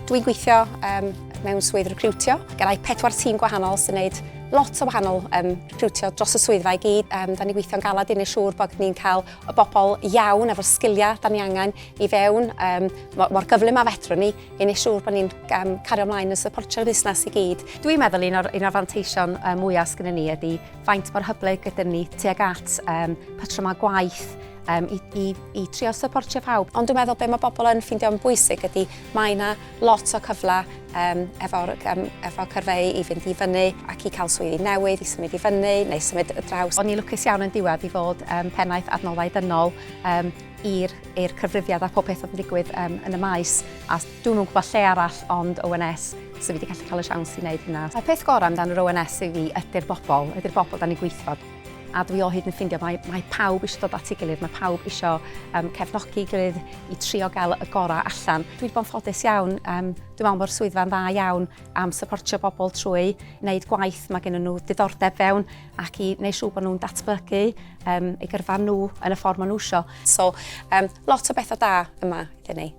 Dwi'n gweithio um, mewn swydd recrwtio. Gennau pedwar tîm gwahanol sy'n gwneud lot o wahanol um, recrwtio dros y swyddfa i gyd. Um, da ni'n gweithio'n galad i wneud siŵr bod ni'n cael y bobl iawn efo'r sgiliau da ni angen i fewn um, mor, mor gyflym a fedrwn ni i wneud siŵr bod ni'n um, cario ymlaen yn supportio'r busnes i gyd. Dwi'n meddwl un o'r, un o'r fanteision um, mwyaf sgynny ni ydy faint mor hyblyg ydyn ni tuag at um, patrymau gwaith um, i, i, i trio supportio pawb. Ond dwi'n meddwl be mae bobl yn ffeindio'n bwysig ydy mae yna lot o cyfle um, efo'r um, efo cyrfeu i fynd i fyny ac i cael swyddi newydd, i symud i fyny neu symud y draws. O'n i lwcus iawn yn diwedd i fod um, pennaeth adnoddau dynol um, i'r cyfrifiad a pob peth oedd yn digwydd um, yn y maes. A dwi'm yn gwybod lle arall ond ONS so fi wedi gallu cael y siawns i wneud hynna. Y peth gorau amdan yr ONS i fi ydy'r bobl, ydy'r bobl da ni'n gweithio. A dwi o hyd yn ffindio mae, mae pawb eisiau dod at ei gilydd, mae pawb eisiau um, cefnogi gilydd i trio gael y gorau allan. Dwi wedi bod yn ffodus iawn, um, dwi'n meddwl bod swyddfa'n dda iawn am supportio bobl trwy wneud gwaith mae gen nhw diddordeb fewn ac i wneud siŵr bod nhw'n datblygu um, eu gyrfa nhw yn y ffordd maen nhw eisiau. So, um, lot o bethau da yma iddyn ni.